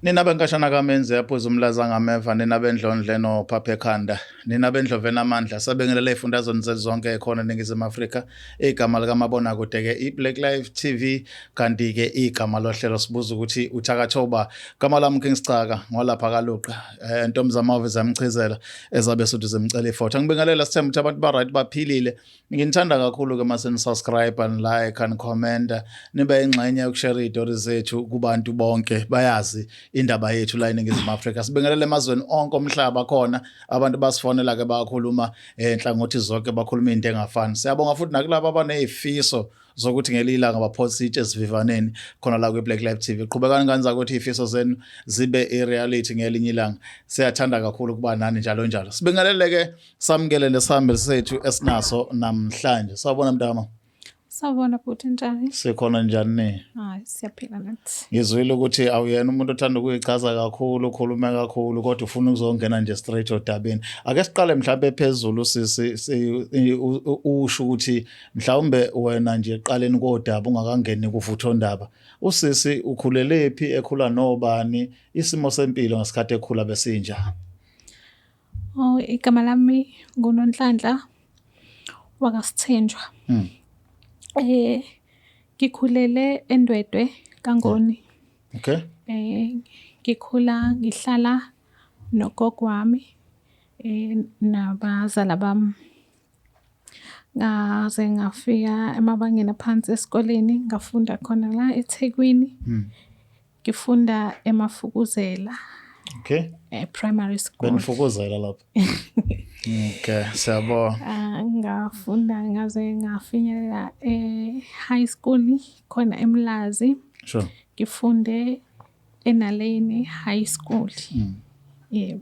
Nina benkashana kaMenzi yaphuza umlaza ngameva, nina bendlondle nophapha ekhanda, nina bendlovu enamandla, sabengelela ey'fundazweni zethu zonke ekhona eNingizimu Afrika. Igama likamabonakude-ke i-Black Life TV, kanti-ke igama lohlelo sibuza ukuthi uthakathoba. Gama lami King Sicaka, ngolapha kaLuqa. Ntombi zamavi ziyamchizela, ezabe suthu zimcela ifotho. Ngibingelela sithemba ukuthi abantu ba-right baphilile. Nginithanda kakhulu ke mase ni-subscribe and like and comment, nibe ingxenye yokushare iy'tori zethu kubantu bonke bayazi indaba yethu la eNingizimu Afrika. Sibingelele emazweni onke omhlaba khona abantu basifonela ke bakhuluma enhlangothi zonke bakhuluma into engafani. Siyabonga futhi nakulabo abaney'fiso zokuthi ngelinye ilanga baphonse itshe esivivaneni khona la kwi-Black Life TV. Qhubekani ngani zakuthi iy'fiso zenu zibe i-reality ngelinye ilanga. Siyathanda kakhulu ukuba nani njalo njalo. Sibingelele ke samukele nesihambi sethu esinaso namhlanje. Sawubona mntama. Sawubona bhuti, njani? Sikhona njani ni? Hayi, siyaphila nathi. Ngizwile ukuthi awuyena umuntu othanda ukuyichaza kakhulu, ukhulume kakhulu kodwa ufuna ukuzongena nje straight odabeni. Ake siqale mhlawumbe phezulu sisi usho ukuthi mhlawumbe wena nje eqaleni kodaba ungakangeni kuvuthondaba. Usisi ukhulelephi, ekhula nobani, isimo sempilo ngesikhathi ekhula besinjani? Oh, igama lami nguNonhlanhla wakaSithenjwa. Ngikhulele eNdwedwe kaNgoni. Okay. Ngikhula ngihlala nogogo wami nabazala bami. Ngaze ngafika emabangeni aphansi esikoleni ngafunda khona la eThekwini. Ngifunda eMafukuzela. Okay. Primary school. Benifukuzela lapho. Okay, siyabonga. Ngafunda ngaze ngafinyelela e-high school khona eMlazi. Sure. Ngifunde eNaleni High School. Yebo.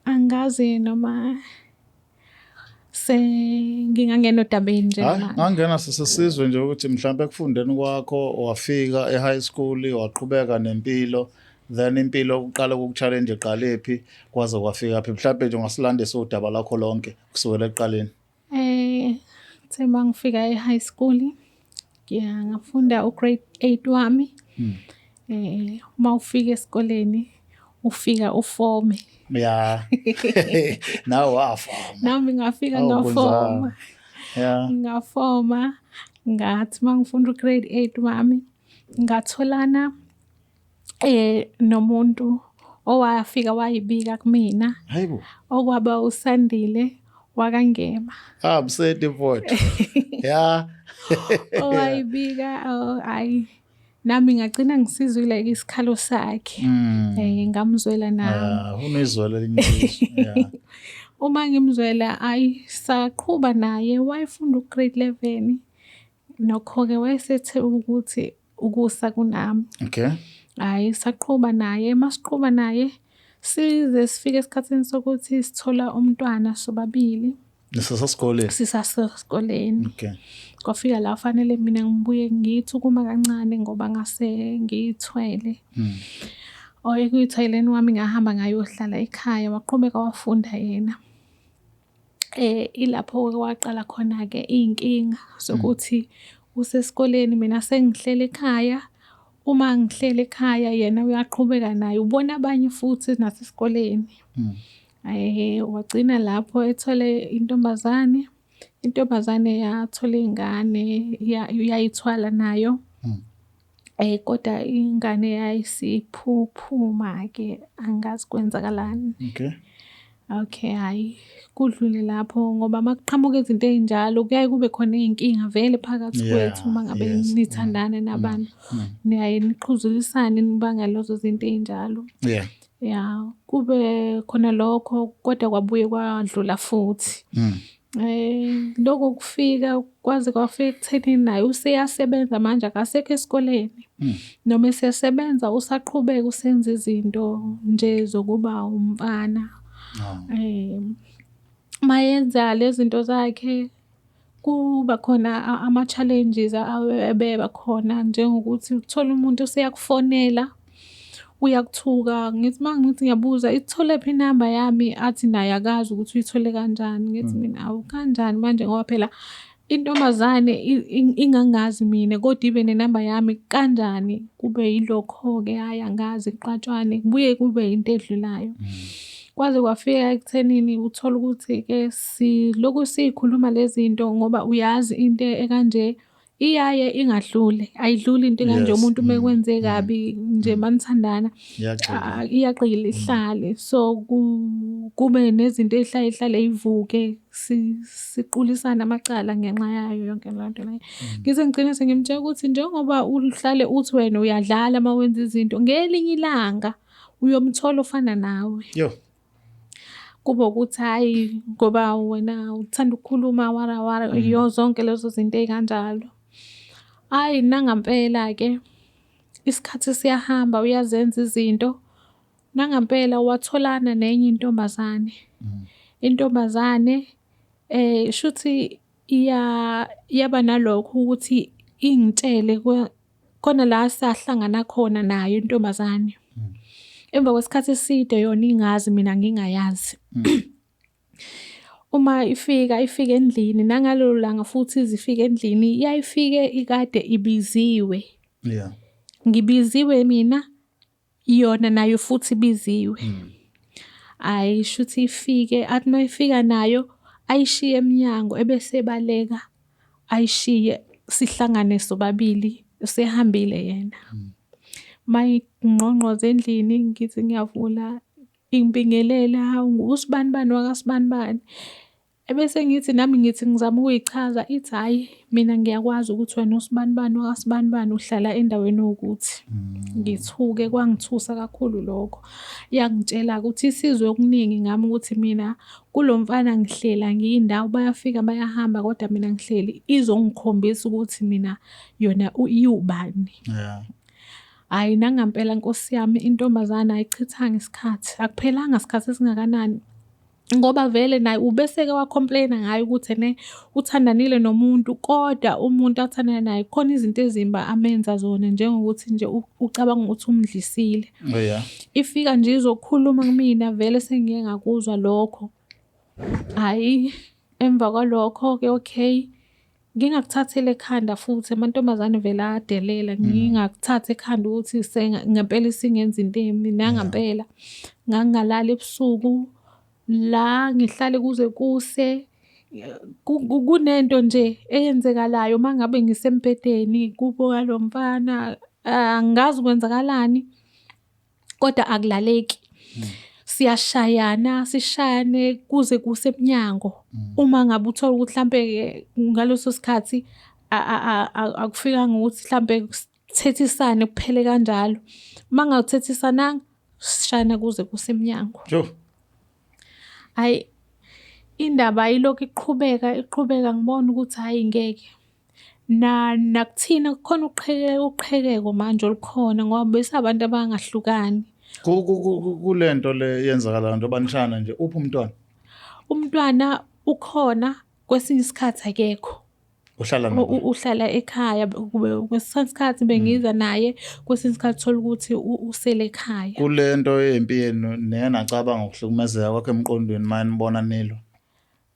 Angazi noma sengingangena odabeni nje Hayi, manje. ngangena sisizwe nje ukuthi mhlawumbe ekufundeni kwakho wafika e-high school waqhubeka nempilo, then impilo uqala ukuku-challenge iqalephi kwaze kwafika phi, mhlawumbe nje ungasilandisa udaba lakho lonke kusukela ekuqaleni. Kuthe uma ngifika e-high school ngafunda u-grade 8 wami. Uma ufika esikoleni ufika ufome. Ya. Nawe wafoma. Nami ngafika Awu, ngafoma. Ya. Ngafoma ngathi uma ngifunda u-grade 8 wami ngatholana nomuntu owafika wayibika kumina. Hayibo. Okwaba uSandile wakaNgema. Ah, mseti mfowethu. Ya. Owayibika, oh, hayi nami ngagcina ngisizwile isikhalo sakhe. Ngamzwela nami. Ah, unizwela elinye izwi. Yeah. Uma ngimzwela ayi saqhuba naye wayefunda u-grade 11. Nokho-ke wayesethe ukuthi ukusa kunami. Okay. Hhayi saqhuba naye, masiqhuba naye size sifike esikhathini sokuthi sithola umntwana sobabili. Nisasesikoleni? Sisasesikoleni. Okay. Kwafika la fanele mina ngibuye ngithi ukuma kancane ngoba ngase ngiyithwele. Oh, ekuyithweleni wami ngahamba ngayohlala ekhaya waqhubeka wafunda yena. Ilapho-ke kwaqala khona-ke iy'nkinga zokuthi usesikoleni mina sengihleli ekhaya. Uma ngihleli ekhaya yena uyaqhubeka naye ubona abanye futhi nasesikoleni. Wagcina lapho ethole intombazane, intombazane yathola iy'ngane yayithwala nayo. Kodwa ingane yayisiphuphuma-ke angazi kwenzakalani. Okay. Okay, hhayi kudlule lapho ngoba uma kuqhamuka izinto ey'njalo kuyaye kube khona iy'nkinga vele phakathi kwethu uma ngabe nithandana nabantu. Niyaye niqhuzulisane nibange lezo zinto ey'njalo. Yeah. Ya, kube khona lokho kodwa kwabuye kwadlula futhi. Lokho kufika kwaze kwafika ekuthenini naye useyasebenza manje akasekho esikoleni. Noma esesebenza usaqhubeka usenza izinto nje zokuba umfana. Mayenza lezi zinto zakhe kuba khona ama-challenges abeba khona njengokuthi uthole umuntu useyakufonela uyakuthuka. Ngithi uma ngithi ngiyabuza itholephi inamba yami athi naye akazi ukuthi uyithole kanjani. Ngithi mina awu kanjani manje ngoba phela Intombazane ingangazi mina kodwa ibe nenamba yami kanjani? Kube yilokho-ke hhayi angazi kuxatshwane, kubuye kube yinto edlulayo. Kwaze kwafika ekuthenini uthole ukuthi-ke silokhu siy'khuluma le zinto ngoba uyazi into ekanje iyaye ingadluli, ayidluli into ekanje umuntu uma ekwenze kabi nje uma nithandana, iyagxila ihlale. So, kube nezinto ey'hlale y'hlale y'vuke siqulisane amacala ngenxa yayo yonke leyo nto leyo. Ngize ngigcine sengimtshela ukuthi njengoba uhlale uthi wena uyadlala uma wenza izinto, ngelinye ilanga uyomthola ofana nawe. Yo. Kube ukuthi hhayi ngoba wena uthanda ukukhuluma wara wara iyo zonke lezo zinto ey'kanjalo. Hhayi nangampela-ke isikhathi siyahamba uyazenza izinto, nangampela watholana nenye intombazane. Intombazane shuthi yaba nalokho ukuthi ingitshele khona la sahlangana khona nayo intombazane. Emva kwesikhathi eside yona ingazi mina ngingayazi. Uma ifika, ifika endlini nangalelo langa futhi ize ifike endlini yayifike ikade ibiziwe. Yeah. Ngibiziwe mina, yona nayo futhi ibiziwe. Hhayi shuthi ifike, athi uma ifika nayo ayishiye emnyango ebese ebaleka ayishiye sihlangane sobabili usehambile yena. Mayingqongqoza endlini ngithi ngiyavula ingibingelele, hawu usibanibani wakasibanibani. Ebese ngithi nami ngithi ngizama ukuyichaza ithi hhayi mina ngiyakwazi ukuthi wena usibanibani wakasibanibani uhlala endaweni ewukuthi. Ngithuke kwangithusa kakhulu lokho. Yangitshela-ke ukuthi isizwe okuningi ngami ukuthi mina kulo mfana ngihleli angiyi ndawo bayafika bayahamba kodwa mina ngihleli izongikhombisa ukuthi mina yona iwubani. Yeah. Hhayi nangampela Nkosi yami intombazane ayichithanga isikhathi, akuphelanga sikhathi esingakanani ngoba vele naye ubeseke wa-complain-a ngaye ukuthi ene uthandanile nomuntu kodwa umuntu athandana naye khona izinto ezimbi amenza zona njengokuthi nje ucabanga ukuthi umdlisile. Oh yeah. Ifika nje izokhuluma kumina vele sengiye ngakuzwa lokho. Hhayi emva kwalokho-ke okay ngingakuthatheli ekhanda futhi amantombazane vele ayadelela ngingakuthathi ekhanda ukuthi ngempela isingenza into embi nangampela ngangingalali ebusuku la ngihlale kuze kuse kunento nje eyenzekalayo uma ngabe ngisembhedeni kubo kalo mfana angazi kwenzakalani. Kodwa akulaleki. Siyashayana, sishayane kuze kuse emnyango. Uma ngabe uthola ukuthi hlampe-ke ngaleso sikhathi akufikanga ukuthi hlampe sithethisane kuphele kanjalo. Uma ngathethisananga, sishayana kuze kuse emnyango. Sho. Hhayi, indaba ilokhu iqhubeka iqhubeka ngibona ukuthi hhayi ngeke. Nakuthina kukhona uqhekeko manje olukhona ngoba besabantu abangahlukani. Kule nto le yenzakalayo njengoba nishana nje uphi umntwana? Umntwana ukhona kwesinye isikhathi akekho. Uhlala nobani? Uhlala ekhaya kwesinye isikhathi bengiza naye, kwesinye isikhathi uthole ukuthi usele ekhaya. Kule nto yempi yenu nike nacabanga ukuhlukumezeka kwakho emqondweni uma nibona nilwa?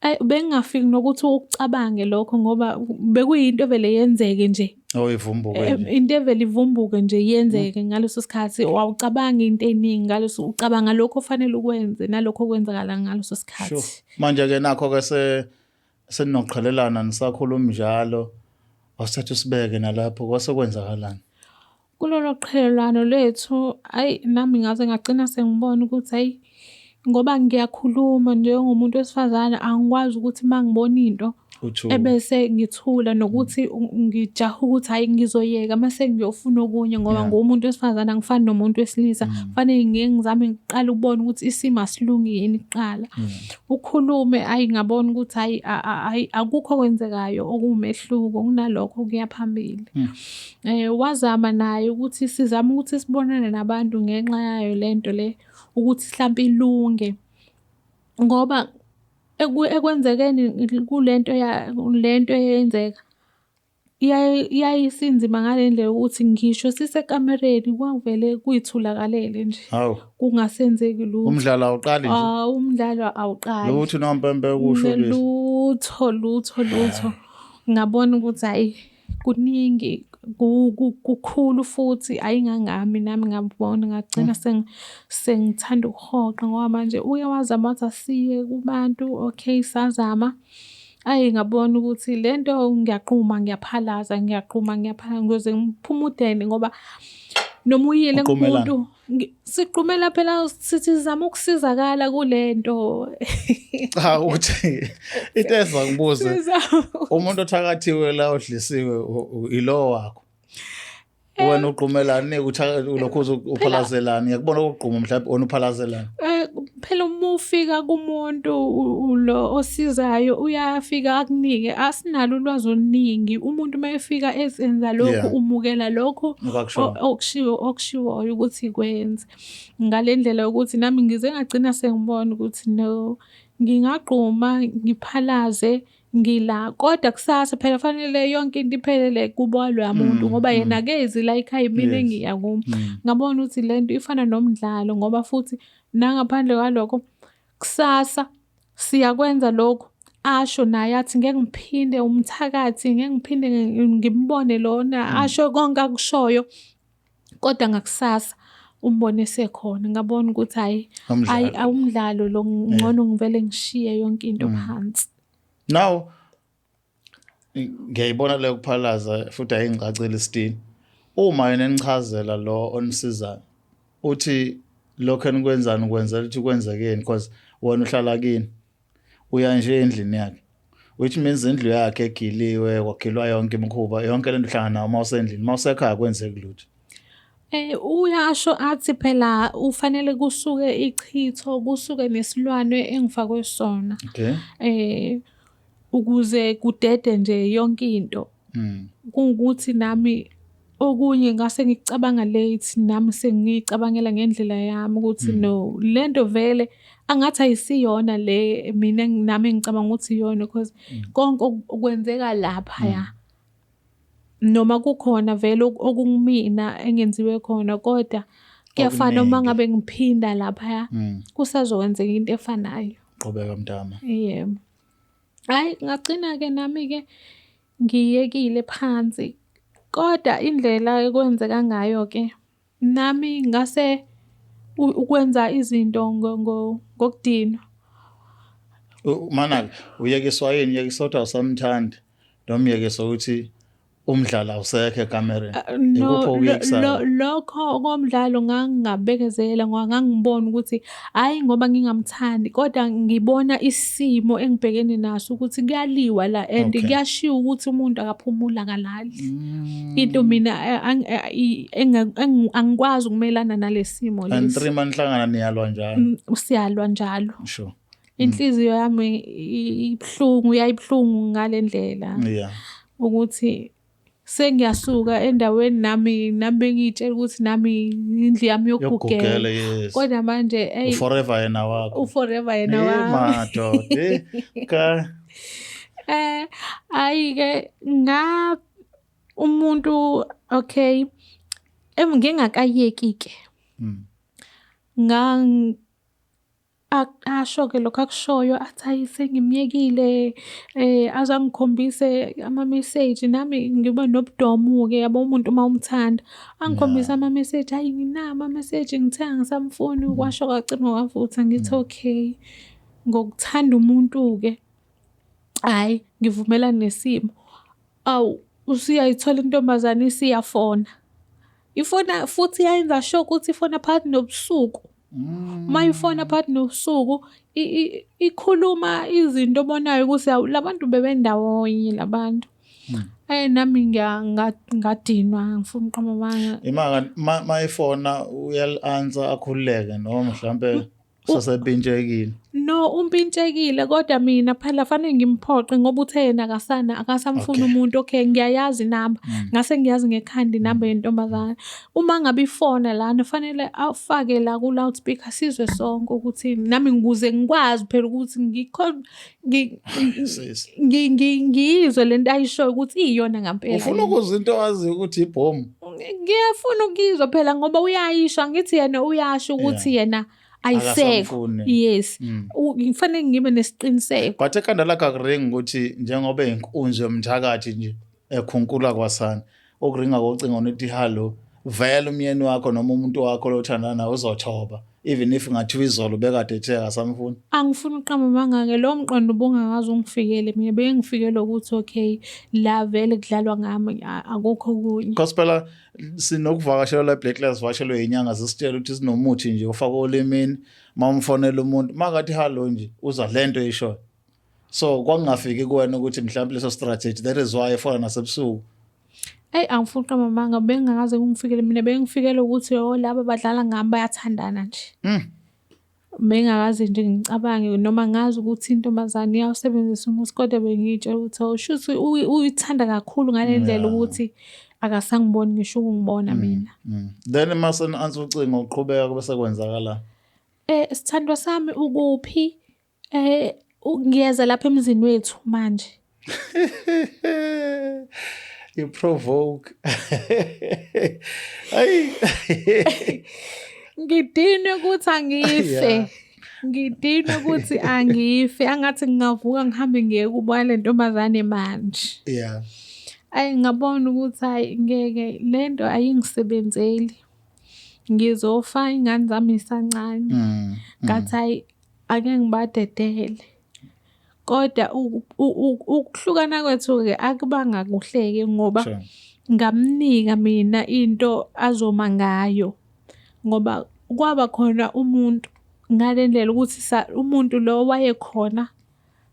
Ayi bengingafiki nokuthi ukucabange lokho ngoba bekuyinto evele yenzeke nje. Oh ivumbuke nje. Into evele ivumbuke nje yenzeke ngaleso sikhathi wawucabanga into eningi ngaleso ucabanga lokho ofanele ukwenze nalokho okwenzakala ngaleso sikhathi. Sure. Manje ke nakho ke se seninoqhelelana nisakhuluma njalo wasithatha usibeke nalapho kwase kwenzakalani? Kulolo qhelelwano lwethu, hhayi nami ngaze ngagcina sengibona ukuthi hhayi ngoba ngiyakhuluma njengomuntu wesifazane angikwazi ukuthi uma ngibona into ebese ngithula nokuthi ngijahe ukuthi hhayi ngizoyeka mase ngiyofuna okunye ngoba nguwumuntu wesifazane angifani nomuntu wesilisa. Kufanele ngike ngizame ngiqale ukubona ukuthi isimo asilungi yini kuqala. Ukhulume hhayi ngabona ukuthi hhayi hhayi akukho okwenzekayo okuwumehluko kunalokho kuya phambili. Wazama naye ukuthi sizame ukuthi sibonane nabantu ngenxa yayo lento le ukuthi hlampe ilunge ngoba ekwenzekeni kulento lento eyenzeka yayisinzima ngale ndlela yokuthi ngisho sisekamereni kwakuvele kuyithulakalele nje. Hawu. Kungasenzeki lutho. Umdlalo awuqali nje. Awu umdlalo awuqali. Lutho nompempe kusho lutho lutho lutho. Ngabona ukuthi hhayi kuningi kukhulu futhi ayingangami nami ngabona ngagcina sengithanda ukuhoxa ngoba manje uye wazama wathi asiye kubantu, okay sazama. Ayi ngabona ukuthi le nto ngiyaqhuma ngiyaphalaza, ngiyaqhuma ngiyaphalaza ngiyoze ngiphume udende ngoba noma uyile kumuntu sigqumela phela sithi sizama ukusizakala kule nto. Cha uthi into eza ngibuze umuntu othakathiwe la odlisiwe ilo wakho. Wena ugqumelani lokhu uphalazelani ngiyakubona ukugquma mhlawumbe wena uphalazelani. Eh phela uma ufika kumuntu lo osizayo uyafika akunike asinalo ulwazi oluningi umuntu uma efika ezenza lokhu umukela lokhu okushiwo okushiwoyo ukuthi kwenze ngale ndlela yokuthi nami ngize ngagcina sengibona ukuthi no ngingagquma ngiphalaze ngila kodwa kusasa phela fanele yonke into iphelele kubo loya muntu ngoba yena akezi la ekhaya imina engiya kumo. Ngabona ukuthi le nto ifana nomdlalo ngoba futhi nangaphandle kwalokho kusasa siyakwenza lokhu asho naye athi ngeke ngiphinde umthakathi ngeke ngiphinde ngimbone lona asho konke akushoyo. Kodwa ngakusasa umbone esekhona ngabona ukuthi hhayi hhayi awumdlalo lo ngcono ngivele ngishiye yonke into phansi. Now ngiyayibona leyo kuphalaza futhi ayingicaceli isitini. Uma yena enichazela lo onisizayo uthi lokho enikwenzani ukwenzela ukuthi kwenzekeni because wena uhlala kini uya nje endlini yakhe which means indlu yakhe egiliwe kwagilwa yonke imikhuba yonke lento uhlangana nayo uma usendlini uma usekhaya kwenzeki lutho. Uyasho athi phela ufanele kusuke ichitho kusuke nesilwane engifakwe sona. Okay. Ukuze kudede nje yonke into. Kuwukuthi nami okunye ngase ngikucabanga late nami sengiyicabangela ngendlela yami ukuthi no lento vele angathi ayisiyona le mina nami engicabanga ukuthi iyona because konke okwenzeka laphaya. Noma kukhona vele okumina engenziwe khona kodwa kuyafana uma ngabe ngiphinda laphaya kusazokwenzeka into efanayo. Qhubeka mntama. Yebo. Hhayi ngagcina-ke nami-ke ngiyekile phansi kodwa indlela ekwenzeka ngayo-ke nami ngase ukwenza izinto ngokudinwa. Mana-ke uyekiswa yini? Uyekiswa ukuthi awusamthandi noma uyekiswa ukuthi umdlalo awusekho ekamereni? No, lokho komdlalo ngangingabekezela ngoba ngangibona ukuthi hhayi ngoba ngingamthandi kodwa ngibona isimo engibhekene naso ukuthi kuyaliwa la and kuyashiwo ukuthi umuntu akaphumuli akalali. Into mina angikwazi ukumelana nale simo lesi. And three manihlangana niyalwa njalo? Siyalwa njalo. Sure. Inhliziyo yami ibuhlungu yayibuhlungu ngale ndlela. Ukuthi sengiyasuka endaweni nami nami bengiyitshela ukuthi nami indlu yami yokugugela. Yes. Kodwa manje ey uforever yena wakho. Uforever yena wami. Madoda. Ka Ayi ke nga umuntu okay ngingakayeki ke. Asho-ke lokhu akushoyo athi hhayi sengimyekile aze angikhombise ama-message nami ngibe nobudomu-ke yabo umuntu uma umthanda. Angikhombise ama-message, hhayi nginawo ama-message ngithe angisamfuni kwasho kwacima kwavutha ngithi okay. Ngokuthanda umuntu-ke, hhayi ngivumelane nesimo. Awu usuyayithola intombazane isiyafona. Ifona futhi iyayenza sure ukuthi ifona phakathi nobusuku. Uma ifona phakathi nobusuku ikhuluma izinto obonayo ukuthi hawu la bantu bebendawonye la bantu. Eyi nami ngadinwa ngifuna ukuqamba amanga. Ima mayifona uyali-answer akhululeke noma mhlampe Usasempintshekile. No, umpintshekile kodwa mina phela fanele ngimphoqe ngoba uthe yena akasana akasamfuni umuntu. Okay, ngiyayazi inamba. Ngase ngiyazi ngekhanda inamba yentombazane. Uma ngabe ifona lana fanele afake la ku loudspeaker sizwe sonke ukuthi nami ngikuze ngikwazi phela ukuthi ngiyizwe lento ayishoyo ukuthi iyona ngampela. Ufuna ukuzwa into owaziyo ukuthi ibhomu? Ngiyafuna ukuyizwa phela ngoba uyayisho angithi yena uyasho ukuthi yena. Ayisekho. Akasamfuni. Yes. Ngifanele ngibe nesiqiniseko. But ekhanda lakho akuringi ukuthi njengoba inkunzi yomthakathi nje ekhunkula kwasana, ukuringa kocingo nithi hello, vele umyeni wakho noma umuntu wakho lo othandana naye uzothoba, even if ngathiwa izolo bekade ethe akasamfuni. Angifuni ukuqamba amanga-ke, lowo mqondo ubungakaze ungifikele mina, bengifikelwa ukuthi okay, la vele kudlalwa ngami, akukho okunye. Because phela sinokuvakashelwa la Black Lives, sivakashelwe inyanga zisitshela ukuthi sinomuthi nje ofaka olimini, uma umfonela umuntu makathi hello nje uzwa lento eyishoyo. So kwakungafiki kuwena ukuthi mhlawumbe leso strategy, that is why efona nasebusuku. Eyi, angifuni ukuqamba amanga, bengingakaze kungifikele mina, bengifikele ukuthi oh laba badlala ngami bayathandana nje. Bengingakaze nje ngicabange noma ngazi ukuthi intombazane iyawusebenzisa umuthi, kodwa bengiy'tshela ukuthi oh shuthi uyithanda kakhulu ngale ndlela ukuthi akasangiboni ngisho ukungibona mina. Then mase ni-answer ucingo uqhubeka bese kwenzakala. Sithandwa sami ukuphi? Ngiyeza lapha emzini wethu manje. You provoke. Ayi. Ngidinwe ukuthi angife. Ngidinwe ukuthi angife, angathi ngingavuka ngihambe ngiye kubo le ntombazane manje. Ayi ngabona ukuthi hayi ngeke lento ayingisebenzeli. Ngizofa ingane zami zisancane. Ngathi hayi ake ngibadedele. Kodwa ukuhlukana kwethu-ke akubanga kuhle-ke ngoba ngamnika mina into azoma ngayo. Ngoba kwaba khona umuntu ngale ndlela ukuthi umuntu lo wayekhona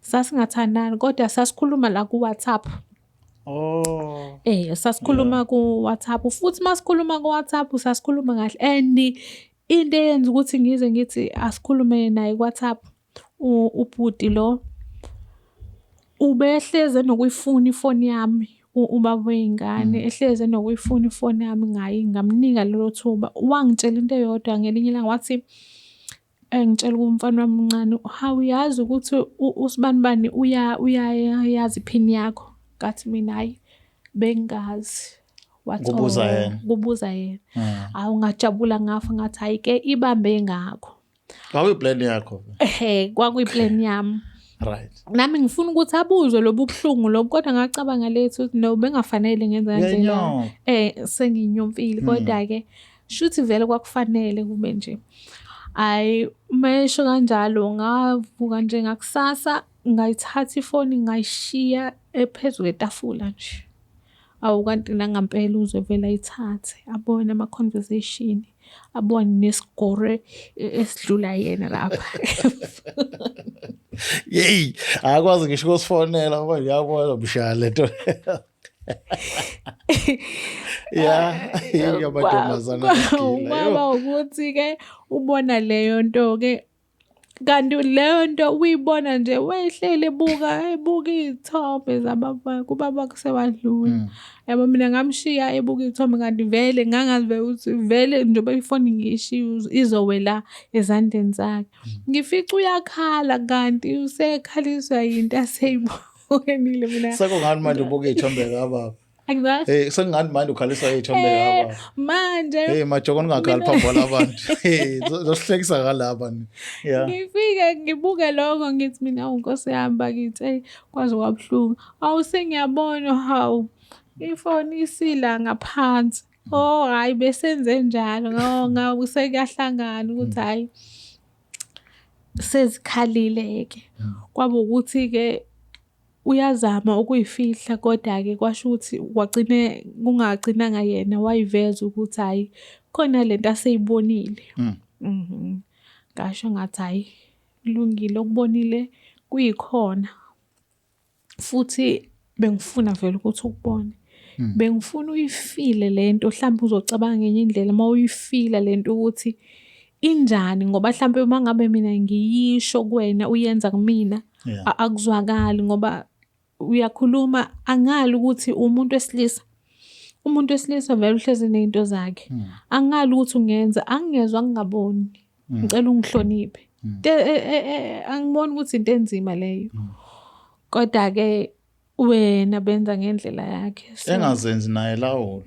sasingathandani kodwa sasikhuluma la ku-WhatsApp. Oh. Sasikhuluma ku-WhatsApp futhi masikhuluma ku-WhatsApp sasikhuluma kahle, and into eyenza ukuthi ngize ngithi asikhulume naye ku-WhatsApp, ubhuti lo ubehlezi enokuyifuna ifoni yami, ubaba wey'ngane, ehlezi enokuyifuna ifoni yami ngayi ngamnika lelo thuba. Wangitshela into eyodwa ngelinye ilanga wathi, engitshela umfana wami omncane, hawu uyazi ukuthi usibanibani uyayazi iphini yakho? Ngathi mina hhayi bengingazi. Wathi, Kubuza "Oh," yena. Kubuza yena. Hawu ngajabula ngafa ngathi hhayi ke ibambe ngakho. Kwakuyi-plan yakho? Ehhe, kwakuyi-plan yami. Nami ngifuna ukuthi abuzwe lobu buhlungu lobu, kodwa ngacabanga lethu ukuthi no bengafanele ngenze kanjena. Uyanyoka. Senginyomfile, kodwa-ke shuthi vele kwakufanele kube nje. Hhayi, uma esho kanjalo ngavuka nje ngakusasa ngayithatha ifoni ngayishiya ephezu kwetafula nje. Awu kanti nangampela uzovele ayithathe abone ama-conversation, abone nesigore esidlula yena lapha. Yeyi, akwazi ngisho ukusifonela ngoba ngiyabona mshaya lento. Yeah, amantombazana agila. Kwaba ukuthi-ke ubona leyo nto-ke, kanti leyo nto uyibona nje wehlele ebuka ebuka iy'thombe zababa kubaba kusewadlula. Yabo mina ngamshiya ebuka iy'thombe, kanti vele ngangazi vele ukuthi vele njengoba ifoni ngiyishiya izowela ezandleni zakhe. Ngifica uyakhala kanti usekhaliswa yinto aseyibonile mina. Sekungani manje ubuka iy'thombe kababa? Angizange. Hey, sekungani manje ukhaliswa iy'thombe kababa? Manje. Hey, majoko ningakhali phambi kwalabantu. Hey, zosihlekisa ngalaba ni. Yeah. Ngifike ngibuke lokho ngithi mina awu Nkosi yami bakithi, hey kwaze kwabuhlungu. Awu sengiyabona hawu ifoni isila ngaphansi. Oh hayi besenze njalo ngawu sekuyahlangana ukuthi hayi sezikhalile ke. Kwaba ukuthi ke uyazama ukuyifihla kodwa-ke kwasho ukuthi kwagcine kungagcinanga yena wayiveza ukuthi hhayi khona lento aseyibonile. Ngasho ngathi hhayi kulungile okubonile kuyikhona. Futhi bengifuna vele ukuthi ukubone. Bengifuna uyifile lento, hlampe uzocabanga ngenye indlela uma uyifila lento ukuthi injani, ngoba hlampe uma ngabe mina ngiyisho kuwena uyenza kumina akuzwakali ngoba uyakhuluma angali ukuthi umuntu wesilisa. Umuntu wesilisa vele uhlezi nezinto zakhe. Angali ukuthi ungenza, angingezwa ngingaboni. Ngicela ungihloniphe. Angiboni ukuthi into enzima leyo. Kodwa ke wena benza ngendlela yakhe. Engazenzi naye lawulo.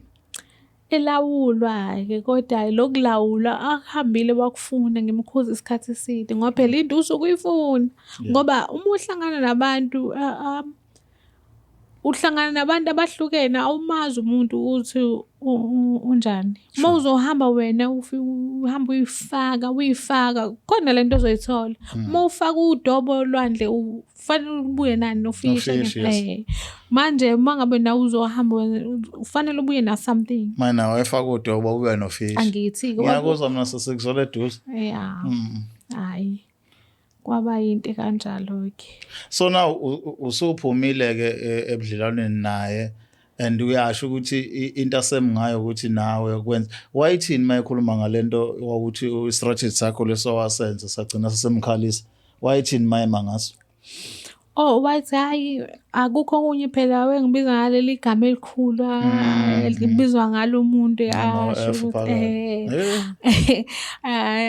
Elawulwa-ke kodwa lokulawulwa akuhambile wakufuna ngimkhuza isikhathi eside ngoba phela into usuke uyifuna. Ngoba uma uhlangana nabantu uhlangana nabantu abahlukene awumazi umuntu ukuthi unjani. Uma uzohamba wena ufike uhambe uyifaka uyifaka khona lento ozoyithola. Uma ufaka udobo olwandle ufanele ubuye nani nofishi. Nofishi, yes. Manje uma ngabe nawe uzohamba wena ufanele ubuye na something. Manje nawe efaka udobo ubuya nofishi. Angithi-ke Ngiyakuzwa mina sesikuzwela eduze. Yeah. Hayi. Kwaba yinto kanjalo-ke. So now usuphumile ke ebudlelwaneni naye and uyasho ukuthi into asemngayo ukuthi nawe kwenza wayithini mayekhuluma ngalento wawuthi i-strategy sakho leso wasenza sagcina sesemkhalisa, wayithini mayema ngaso? Oh, wathi hayi akukho okunye phela wengibiza ngaleli gama elikhulu elibizwa ngalo umuntu No, asho F ukuthi phakathi.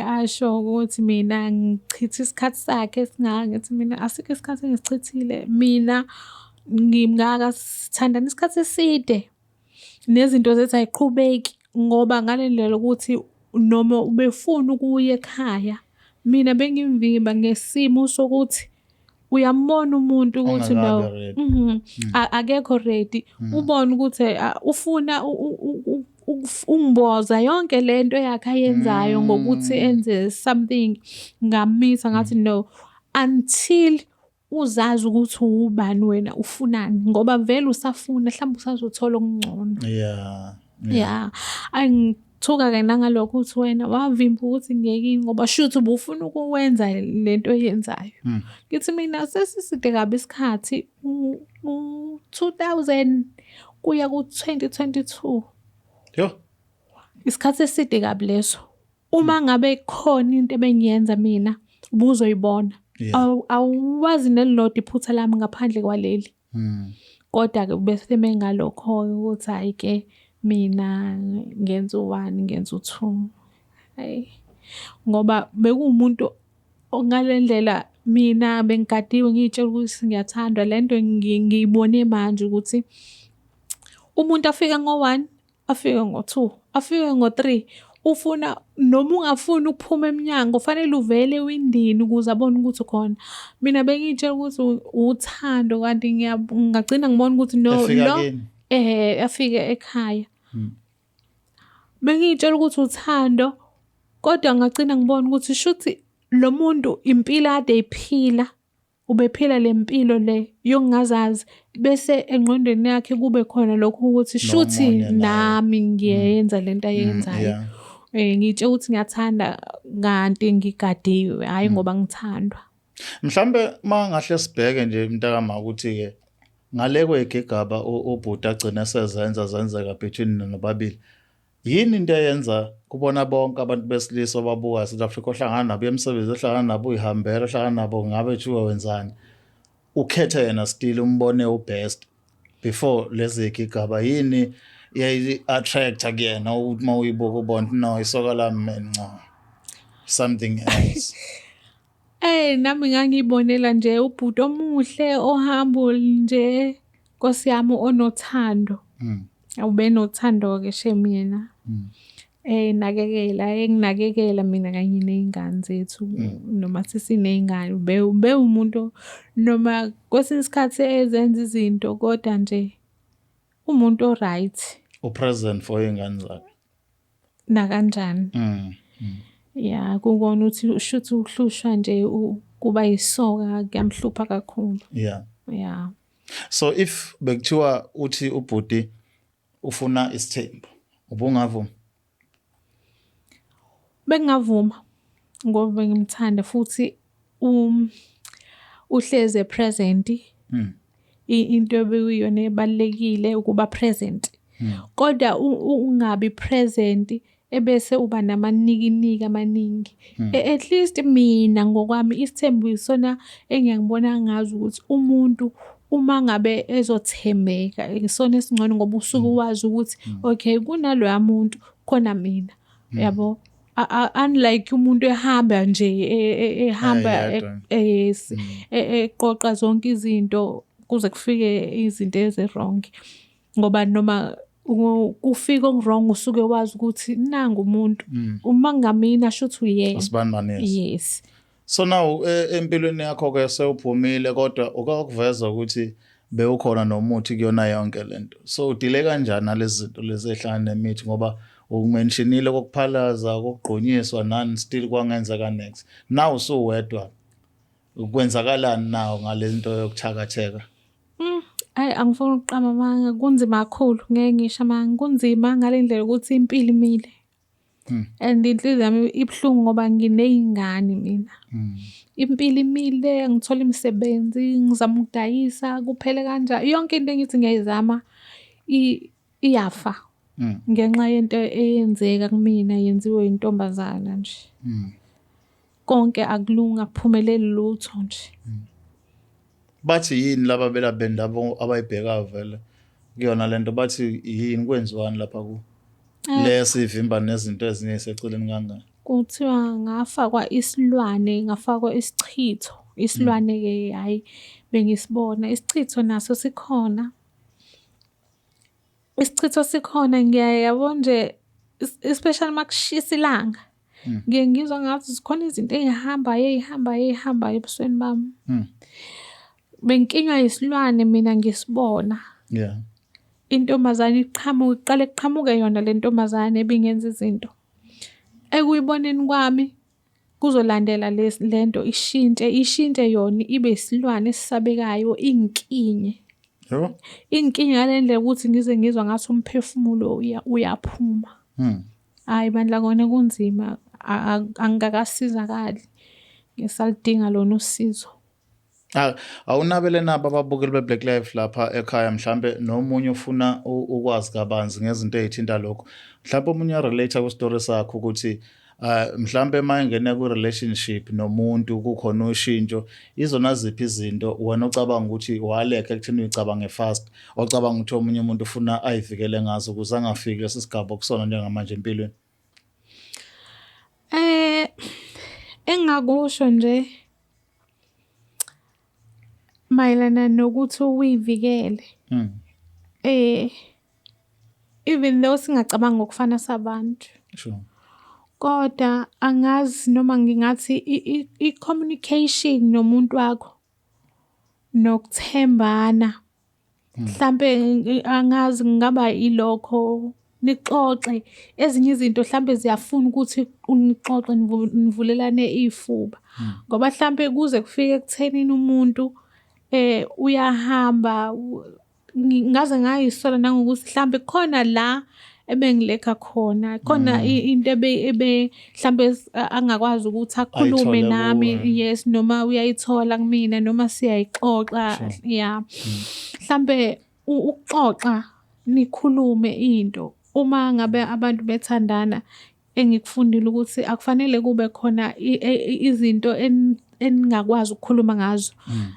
Asho ukuthi mina ngichitha isikhathi sakhe esingaka, ngithi mina asikho isikhathi engisichithile, mina ngimngaka sithandana isikhathi eside nezinto zethu ayiqhubeki ngoba ngale ndlela ukuthi noma ubefuna ukuya ekhaya mina bengimvimba ngesimo sokuthi uyambona umuntu ukuthi no, Ongakabi ready. Akekho ready, ubone ukuthi ufuna ungimboza yonke lento yakhe ayenzayo ngokuthi enze something. Ngamisa ngathi no, until uzazi ukuthi ubani wena, ufunani, ngoba vele usafuna mhlawumbe usazothola okungcono. Yeah, angithuka ke nangalokho ukuthi wena wavimba ukuthi ngiyekini ngoba shuthi ubufuna ukwenza lento oyenzayo. Ngithi mina sesiside kabi isikhathi u-2000 kuya ku-2022. Yo. Isikhathi eside kabi leso. Uma ngabe khona into ebengiyenza mina ubuzoyibona. Awuwazi nelilodwa iphutha lami ngaphandle kwaleli. Kodwa ke bese mengalokho ukuthi hayi ke mina ngenza u1 ngenza u2. Hayi ngoba bekuwumuntu ngalendlela mina bengigadiwe ngiyitshela ukuthi ngiyathandwa lento ngiyibone manje ukuthi umuntu afike ngo1 afike ngo2 afike ngo3 ufuna noma ungafuni ukuphuma eminyango ufanele uvele ewindini ukuze abone ukuthi ukhona. Mina bengiyitshela ukuthi uthando kanti ngagcina ngibona ukuthi no, Efika lo kini? Afike ekhaya. Bengiyitshela ukuthi uthando kodwa ngagcina ngibona ukuthi shuthi lo muntu impilo ade eyiphila ubephila le mpilo le yokungazazi, bese engqondweni yakhe kube khona lokhu ukuthi shuthi Nomunye naye. nami ngiyenza lento ayenzayo. Ngitshe ukuthi ngiyathanda kanti ngigadiwe, hayi ngoba ngithandwa. Mhlambe mangahle sibheke nje mntakama ukuthi ke ngale kwegigaba ubhuti agcina sezenza zenzeka between nina nobabili. Yini into eyenza kubona bonke abantu besilisa obabuka South Africa ohlangana nabo emsebenzini, ohlangana nabo uyihambela, ohlangana nabo ngabe thiwa wenzani, ukhethe yena still umbone ubest before lezi gigaba? Yini yayi-attract kuyena ukuthi uma uyibuka ubone no isoka lami man nco something else? Nami ngangiyibonela nje ubhuti omuhle o-humble nje, Nkosi yami, onothando. Ubenothando ke shame yena. Nakekela, enginakekela mina kanye nezingane zethu noma sesinezingane, ube umuntu noma kwesinye isikhathi ezenza izinto kodwa nje umuntu o-right. U-present for iy'ngane zakhe. Nakanjani. Yeah, kukona ukuthi shuthi uhlushwa nje kuba yisoka kuyamhlupha kakhulu. Yeah. So if bekuthiwa uthi ubhuti ufuna isithembu, ubungavuma? Bengingavuma ngoba bengimthanda futhi uhleze present. Into ebekuyiyona ebalulekile ukuba present. Kodwa ungabi present ebese uba namanikiniki amaningi. At least mina ngokwami isithembu isona engiyangibona ngazi ukuthi umuntu uma ngabe ezothembeka isona esingcono ngoba usuke wazi ukuthi okay kunaloya muntu khona mina. Yabo, unlike umuntu ehamba nje ehamba Eyedwa. Yes, eqoqa zonke izinto kuze kufike izinto ezi wrong, ngoba noma Kufika oku-wrong usuke wazi ukuthi nangu umuntu, uma kungamina shuthi uyena. Asibanibani. Yes. So now empilweni yakho ke sewuphumile, kodwa ukakuveza ukuthi bewukhona nomuthi kuyona yonke lento. So u-deal-e kanjani nalezi zinto lezi ehlangana nemithi, ngoba uku-mention-ile kokuphalaza, kokugqunyiswa nani, still kwangenzeka next. Now usuwedwa, kwenzakalani nawo ngale nto yokuthakatheka? Hhayi, angifuni ukuqamba amanga, kunzima kakhulu, ngeke ngisho amanga, kunzima ngale ndlela yokuthi impilo imile. And inhliziyo yami ibuhlungu ngoba nginey'ngane mina. Impilo imile, angitholi imisebenzi, ngizama ukudayisa kuphele kanjalo. Yonke into engithi ngiyayizama iyafa ngenxa yento eyenzeka kumina yenziwe intombazana nje. Konke akulungi, akuphumeleli lutho nje. Bathi yini laba belaphi bendabuko abayibhekayo vele kuyona lento, bathi yini, kwenziwani lapha ku le sivimba nezinto ezinye eseceleni kangaka? Kuthiwa ngafakwa isilwane, ngafakwa isichitho. Isilwane-ke hhayi bengisibona, isichitho naso sikhona. Isichitho sikhona ngiyaye yabo nje, especially uma kushisa ilanga. Ngiye ngizwa ngathi zikhona izinto ey'hambayo ey'hambayo ey'hambayo ebusweni bami. Benginkinywa isilwane mina ngisibona. Intombazane iqhamuke, kuqale kuqhamuke yona le ntombazane ebingenza izinto. Ekuyiboneni kwami kuzolandela lento ishintshe, ishintshe yona ibe isilwane esisabekayo inginkinye. Yebo. Inginkinye ngale ndlela ukuthi ngize ngizwa ngathi umphefumulo uyaphuma. Hhayi bandla, kona kunzima, angikakasizakali. Ngisaludinga lona usizo. Awunabele nabo ababukeli be-Black Life lapha ekhaya, mhlambe nomunye ufuna ukwazi kabanzi ngezinto ey'thinta lokho. Mhlambe omunye uya-relate kwi-story sakho ukuthi mhlambe uma engena kwi-relationship nomuntu kukhona ushintsho, izona ziphi izinto wena ocabanga ukuthi walekha ekutheni uyicabange fast, ocabanga ukuthi omunye umuntu ufuna ayivikele ngazo ukuze angafiki lesi sigaba okusona njengamanje empilweni? Engingakusho nje mayelana nokuthi uyivikele. Even though singacabangi ngokufana sabantu. Kodwa angazi noma ngingathi i-communication nomuntu wakho nokuthembana. Mhlampe angazi kungaba ilokho, nixoxe ezinye izinto hlampe ziyafuna ukuthi nixoxe, nivulelane iy'fuba. Ngoba hlampe kuze kufike ekuthenini umuntu uyahamba, ngaze ngayisola nangokuthi hlampe khona la ebengilekha khona, khona into ebe hlampe angakwazi ukuthi akhulume Ayithole nami, kuwe. Yes, noma uyayithola kumina noma siyayixoxa, yeah. Hlampe ukuxoxa nikhulume into uma ngabe abantu bethandana, engikufundile ukuthi akufanele kube khona izinto eningakwazi ukukhuluma ngazo.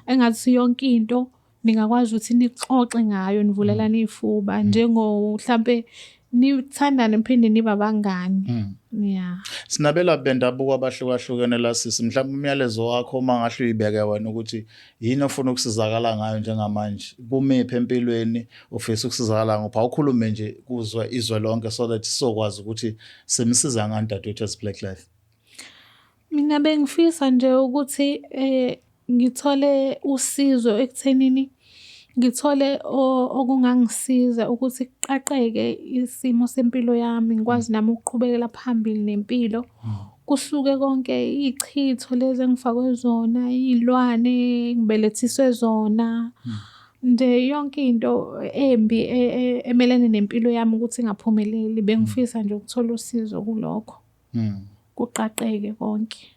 Engathi yonke into ningakwazi ukuthi nixoxe ngayo, nivulelane iy'fuba, njengo hlampe nithandane niphinde nibe abangani. Yeah. Sinabelaphi bendabuko abahlukahlukene la sisi, mhlawumbe umyalezo wakho uma ngahle uyibeke wena ukuthi yini ofuna ukusizakala ngayo njengamanje, kumiphi empilweni ufisa ukusizakala ngopha, awukhulume nje kuzwe izwe lonke so that sizokwazi ukuthi simsiza ngani dadewethu as Black Life. Mina bengifisa nje ukuthi ngithole usizo ekuthenini ngithole okungangisiza ukuthi kuqaqeke isimo sempilo yami, ngikwazi nami ukuqhubekela phambili nempilo. Kusuke konke iy'chitho lezi engifakwe zona, iy'lwane engibelethiswe zona, nje yonke into embi emelene nempilo yami ukuthi ingaphumeleli. Bengifisa nje ukuthola usizo kulokho. Kuqaqeke konke.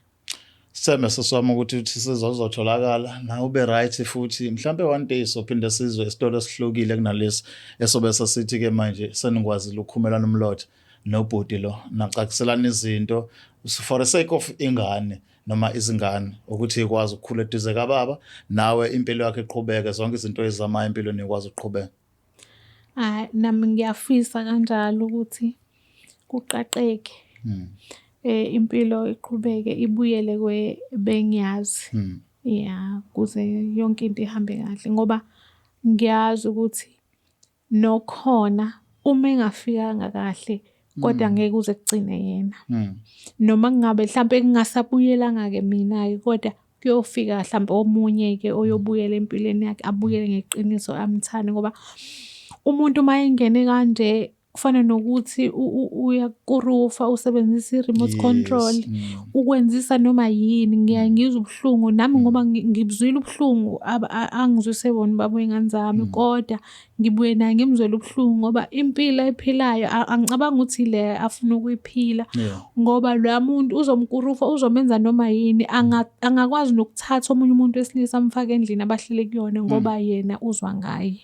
Sithembe sisi wami ukuthi uthi sizo uzotholakala nawe ube right, futhi mhlambe one day sophinde sizwe isitolo esihlukile kunalesi esobe sesithi ke manje senikwazile ukukhumelana umlotha nobhuti lo, nacaciselana izinto for the sake of ingane noma izingane ukuthi ikwazi ukukhula eduze kababa, nawe impilo yakho iqhubeke, zonke izinto ezizamayo empilweni ikwazi ukuqhubeka. Hhayi, nami ngiyafisa kanjalo ukuthi kuqaqeke. Impilo iqhubeke ibuyele kwebengiyazi. Ya, ukuze yonke into ihambe kahle ngoba ngiyazi ukuthi nokhona Uma engafikanga kahle kodwa ngeke uze kugcine yena. Noma kungabe hlampe ngingasabuyelanga-ke mina-ke kodwa kuyofika hlampe omunye-ke oyobuyela empilweni yakhe abuyele ngeqiniso amthande ngoba umuntu uma engene kanje kufana nokuthi uyakurufa usebenzisa i-remote control ukwenzisa noma yini. Ngiyaye ngizwe ubuhlungu nami ngoba ngibuzwile ubuhlungu angizwise bona ubaba wey'ngane zami kodwa ngibuye naye ngimzwele ubuhlungu ngoba impilo ayiphilayo angicabangi ukuthi le afuna ukuyiphila ngoba loya muntu uzomkurufa uzomenza noma yini angakwazi nokuthatha omunye umuntu wesilisa amfake endlini abahlele kuyona ngoba yena uzwa ngaye.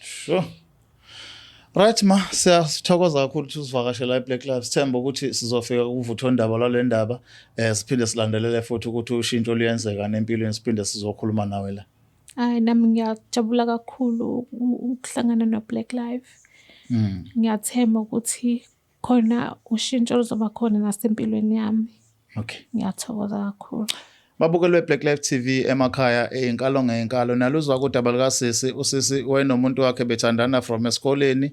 Sure. Right ma, siyathokoza kakhulu ukuthi usivakashela eBlack Lives. Sithemba ukuthi sizofika kuvuthondaba lwale ndaba siphinde silandelele futhi ukuthi ushintsho luyenzeka nempilweni siphinde sizokhuluma nawe la. Hayi nami ngiyajabula kakhulu ukuhlangana no-Black Life. Ngiyathemba ukuthi khona ushintsho oluzoba khona nasempilweni yami. Okay. Ngiyathokoza kakhulu. Babukelwe Black Life TV emakhaya eyinkalo ngeyinkalo naluzwa kudaba likasisi usisi wayenomuntu wakhe bethandana from esikoleni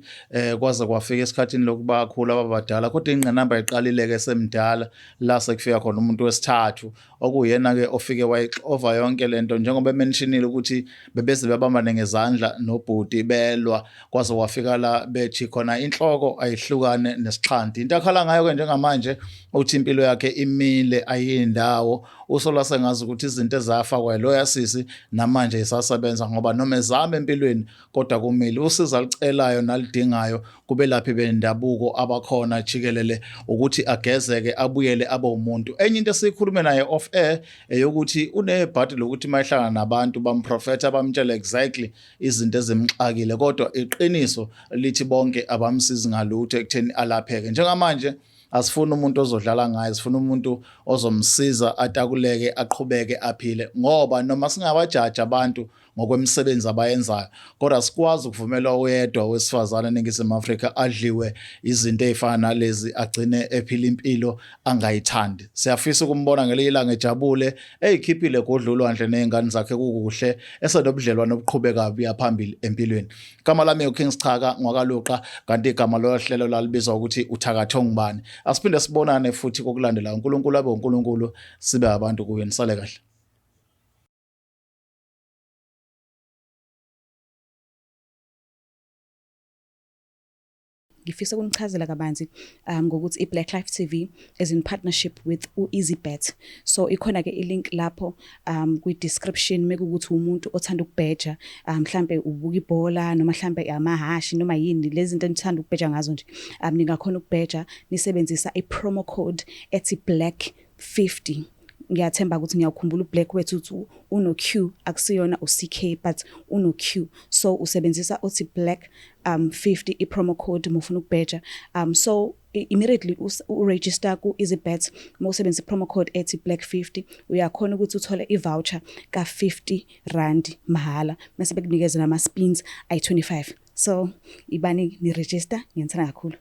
kwaze kwafika esikhathini lokuba akhula ababadala kodwa ingqinamba iqalile ke semdala la sekufika khona umuntu wesithathu okuyena ke ofike wayixova yonke lento njengoba ementionile ukuthi bebeze bebambane ngezandla nobhuti belwa kwaze kwafika la bethi khona inhloko ayihlukane nesixhanti. Into akhala ngayo ke njengamanje uthi impilo yakhe imile ayindawo usola sengazi ukuthi izinto ezafakwa loya sisi namanje isasebenza ngoba noma ezama empilweni kodwa kumile usizo alucelayo naludingayo kubelaphi bendabuko abakhona jikelele ukuthi agezeke abuyele abe umuntu. Enye into esiyikhulume naye off air eyokuthi unebhadi lokuthi mayehlangana nabantu bamprofetha bamtshele exactly izinto ezimxakile kodwa iqiniso lithi bonke abamsizi ngalutho ekutheni alapheke. Njengamanje asifuni umuntu ozodlala ngaye, sifuna umuntu ozomsiza atakuleke aqhubeke aphile ngoba noma singabajaji abantu ngokwemisebenzi abayenzayo kodwa sikwazi ukuvumela oyedwa wesifazane eNingizimu Afrika adliwe izinto ezifana nalezi agcine ephila impilo angayithandi. Siyafisa ukumbona ngelinye ilanga ejabule eyikhiphile godla ulwandle nezingane zakhe kukuhle esenobudlelwane obuqhubekayo buya phambili empilweni. Igama lami uKing Schaka ngwakaLuqa kanti igama lohlelo lalibizwa ukuthi uthakathwe ngubani. Asiphinde sibonane futhi kokulandelayo. uNkulunkulu abe uNkulunkulu sibe abantu kuye. Nisale kahle. Ngifisa ukunichazela kabanzi ngokuthi i-Black Life TV is in partnership with u-EasyBet. So ikhona ke i-link lapho kwi-description mekuwukuthi umuntu othanda ukubheja mhlambe ubuka ibhola noma mhlambe amahhashi noma yini lezi zinto enithanda ukubheja ngazo nje. Ningakhona ukubheja nisebenzisa i-promo code ethi black 50. Ngiyathemba ukuthi ngiyawukhumbula uBlack wethu uthi uno-Q akusiyona u-CK but uno-Q. So usebenzisa uthi black 50 i-promo code mufuna ukubheja. So immediately uregister ku-EasyBet uma usebenzisa i-promo code ethi black 50 uyakhona ukuthi uthole i-voucher ka-50 rand mahhala mase bekunikeza nama-spins ayi-25. So ibani ni-register, ngiyanithanda kakhulu.